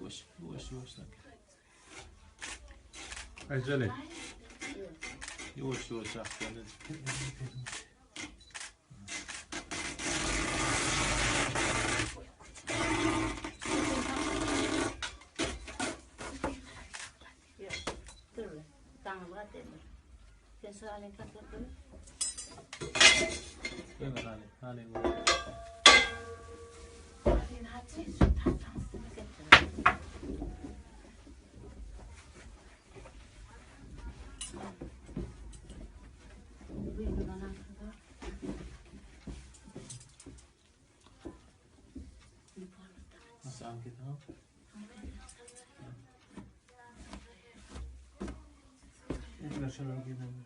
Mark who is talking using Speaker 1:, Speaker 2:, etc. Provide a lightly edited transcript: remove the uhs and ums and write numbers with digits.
Speaker 1: Ýuwaş, ýuwaş, ýuwaş.
Speaker 2: Acele.
Speaker 1: Ýuwaş, ýuwaş akýan.
Speaker 3: Dur. Daňylga demir. Sen şu halin tatlap dur.
Speaker 1: Demir hali, hali bu.
Speaker 3: Sen haçy şu tahtaň üstüne getir. Bu bana
Speaker 1: Nasıl anket ha? Etler şöyle gidelim.